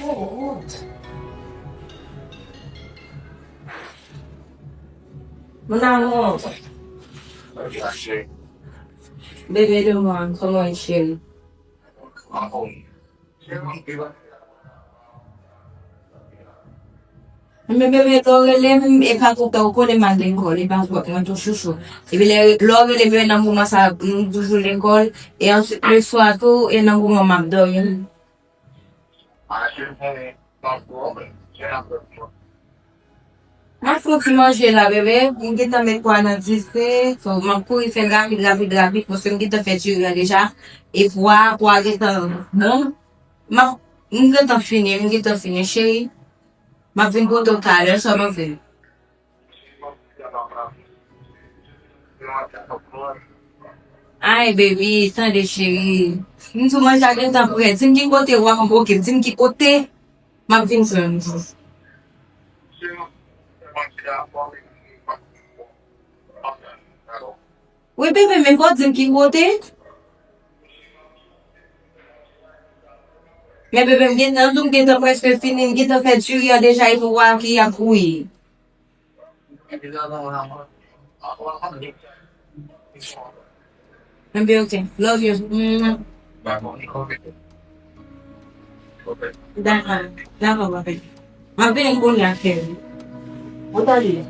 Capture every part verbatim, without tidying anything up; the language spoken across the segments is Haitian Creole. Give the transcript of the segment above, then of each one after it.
Oh, wont. Mon amour. Bebe de mwen, kòman w ye, cheri? Men bebe, lè w rele m, e pa tout tan ou konnen m al lekòl, e pa fòt mwen tou chouchou. Epi lè, lè w rele m, nan moman sa, m toujou lekòl, e answit, le swa tou, e nan moman m ap dòmi. M ap fè yon ti manje la, bebe. M gentan met pwa nan dife. So, m ap kouri fè l rapid, rapid, rapid, paske m gentan fè diri a deja. E pwa, pwa gentan bon. M ap, m gentan fini, m gentan fini, cheri. M ap vin kote w talè, sa w panse? Ay, baby, tande, cheri. M di w manje a gentan prè. Di m ki kote w ap, ok, di m ki kote. M ap vin jwenn ou. Wi, bebe, men fò w di m ki kote. Men, bebe, m gentan di w m gentan prèske fini, m gentan fè diri a deja, epi w a ki ap bouyi. Enben, ok. Love you. Mwah. Dakò, dakò, papi. M ap vini kounye a, cheri. Ou tande?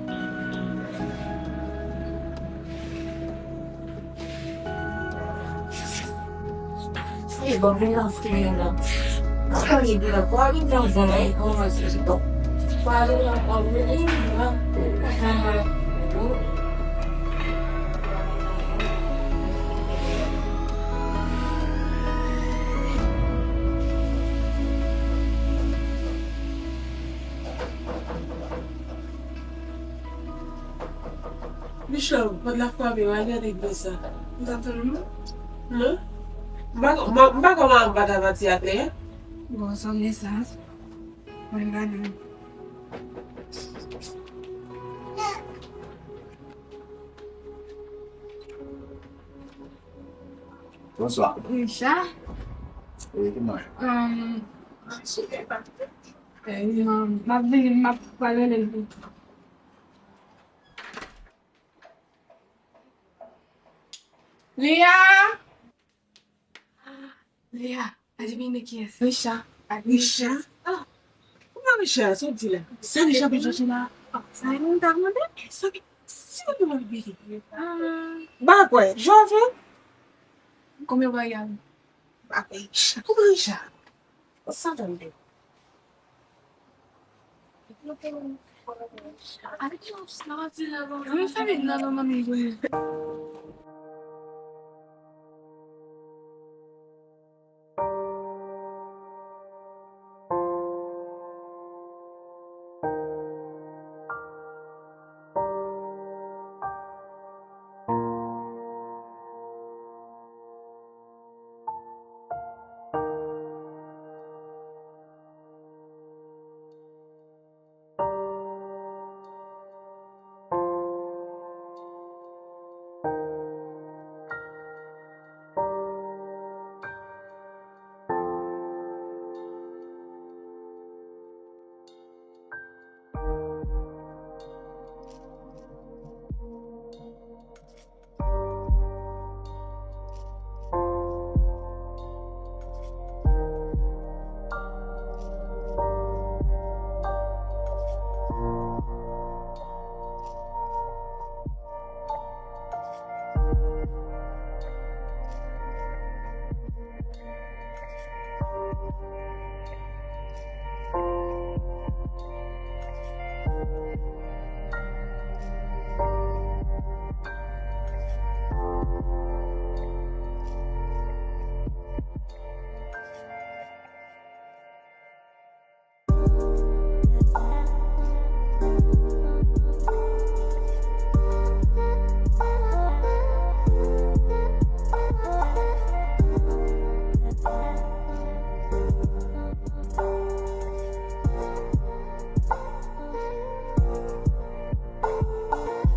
Michel, pòt la fèmen, al gade gwo sa. Ou t ap tann mwen? Non. M pa, m pa, m pa konn, m pa ta pati a klè. Bon, sa mesaj. Mwen gade. Bonswa. Richard. Wi, ki mwen? Um, um, m ap vini, m ap pale l. Lia! Lia, adivine kiyès? Richard. Richard? Ah, kòman Richard? Sa w di la? Sa Richard vin chache la? Ah, sa e moun ta mande? Sa ki, si w te mande bebe. Ah. Ba kwè, Jovin? Konbyen w bay a? Ba kwè, Richard. Kòman Richard? San tande.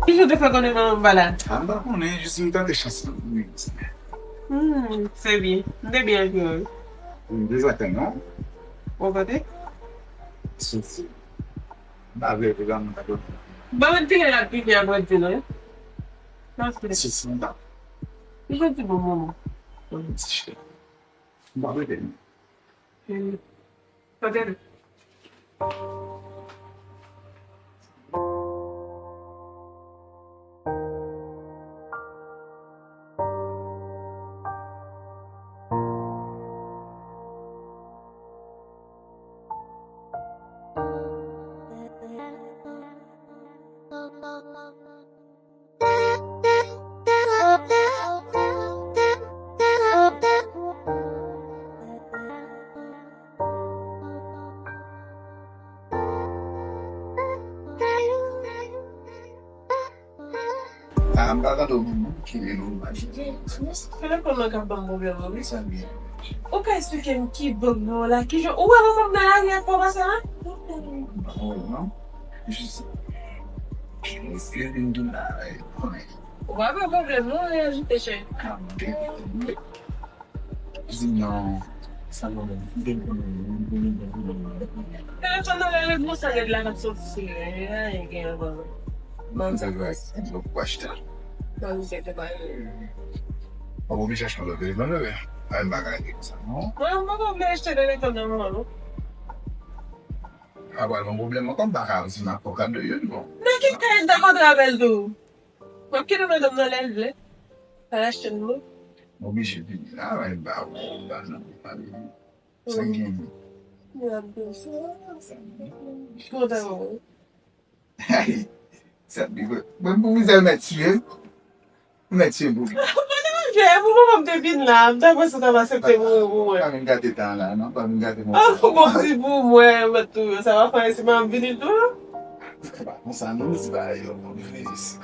Kijan w te fè konnen manman m pa la? A, m pa konnen, jis m tande chans lan. Hmm, se byen. M te byen anvi wi. M te zaten non. Ou kote? Soti. M pa vle vle ba mwen kado. Ban mwen tire la pi byen apre di nou. Soti m pa. Li fè ti bon moman. Bon ti chè. M pa vle. Hmm. Kote l? A, m pa tande w menm non, ki rele w, m pa tande. Telefòn nan k ap ban m pwoblèm wi. Sa byen. Ou ka esplike m ki bank nou an la? Kijan ou wè manman m nan lari ak kòb sa la? Non, non. Jis. Eskize m tou la. Ou pa fè pwoblèm non, reyaji chè. A, m te. Di non. Sa nou menm. Telefòn nan rele konsa nèg la k ap soti sou li. Anyen gen ankò. Ban m sa gras. Mwen pou achte. Ban m se te bay. Mwen pou vin chache yon lòt telefòn wi. Ay m pa ka rete konsa non. Mwen mwen pa vle achte telefòn nan mwen non. Apre mwen pwoblèm ankò m pa ka di m ap fè kado youn bon. Nan ki kay m ta kontre avè l tou? M ap kite madanm nan lè l vle. Al achte l non. M oblije vini la, men ba ou, ba nan pale. Sa gen. M ap di sa. Kontan wi. Sa pi gwo. Mwen pou mizè mèt tiye. Mèt tiye pou li. Mwen te manje, pou moman m te vin la, m ta panse w t ap aksepte mouri pou mwen. Pa vin gate tan la non, pa vin gate moman. Ah, bon, si pou mwen, mèt tou, sa va fè si m ap vini tou. Konsa nou di bagay yo, bon, vini jis.